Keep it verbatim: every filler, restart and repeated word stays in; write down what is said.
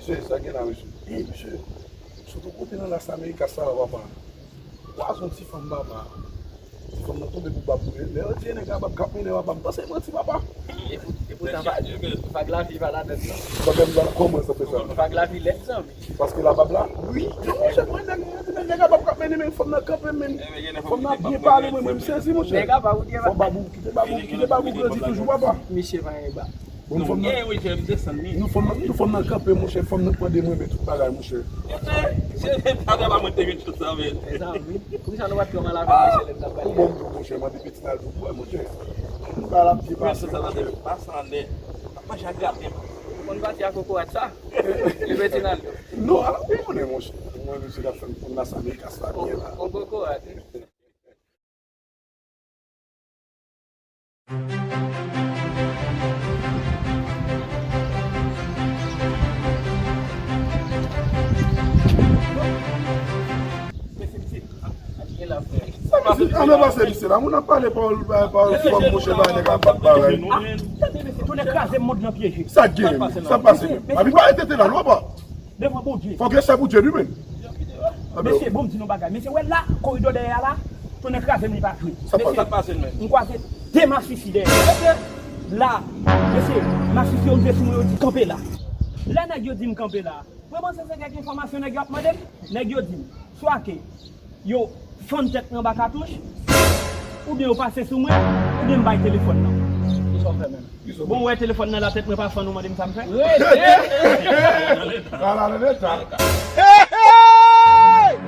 Mesye, sa gen la, mesye. Ey, mesye, sot yon kote nan Las Americas sa la, papa. Pwason ti fanm, papa. Ti fanm nan tonbe pou bab mwen. Lè yo di e nèg la bab k ap mennen, papa, m panse manti, papa. E pou- e poutan, vag lavi pa ladan, non. Bagay m la, kòman sa fè sa? Vag lavi lèd, zanmi. Paske la bab la? Wi. Non, monchè, mwen, nèg, mwen di, men nèg la bab k ap mennen, men fanm nan kanpe, men fanm nan byen pale, mwen, mwen, m sezi, monchè. Nèg la pa ou gen. Fò bab ou, kite bab ou, kite bab ou grandi toujou, papa. Misye pa gen bab. Bon, fanm nan, gen, wi, jè m desann li. Nou fanm nan, nou fanm nan kanpe, monchè, fanm nan k mande mwen, men tout bagay, monchè. Se, se, se pa mwen te gen tout sa, men. Mezanmi, poukisa nou pa t fè mal avè misye lè n t ap pale? Ou bon, monchè, mande piti n al pou bwè, monchè. Ba l ap byen pase, monchè. Pase anlè. Ap manje ak graten. Ou konn pati a kokorat sa? Li peti n al yo. Non, ala wi, konnen, monchè. Mwen, misye t ap fè m konn la sa, men kasa byen la. On kokorat. Sa misye, an nan pase misye la, moun ap pale pawòl, pawòl fòm, monchè, ba nèg ap bat bagay. Ah, tande mesye, tonnè kraze m, mond lan pyeje. Sa k gen menm? Sa k pase menm? Abi pa rete te la, non, papa. Devan Bondye. Fòk respè pou Dye li menm. Mesye, bon, m di nou bagay. Mesye, wè la, koridò dèyè a la, tonnè kraze m, li pa jwe. Sa k pase? Sa k pase menm? M kwaze de masisi dèyè. La, mesye, masisi yo rive sou mwen, yo di, "Kanpe la." Lè nèg yo di m kanpe la, mwen panse se kèk enfòmasyon nèg yo ap mande m. Nèg yo di m, swa ke yo fann tèt mwen anba katouch, oubyen yo pase sou mwen, oubyen m bay telefòn nan. Kisa w fè menm? Bon, w wè telefòn nan la, tèt mwen pa fann, ou mande m sa m fè? Rete! Ala nan leta. Hey, hey!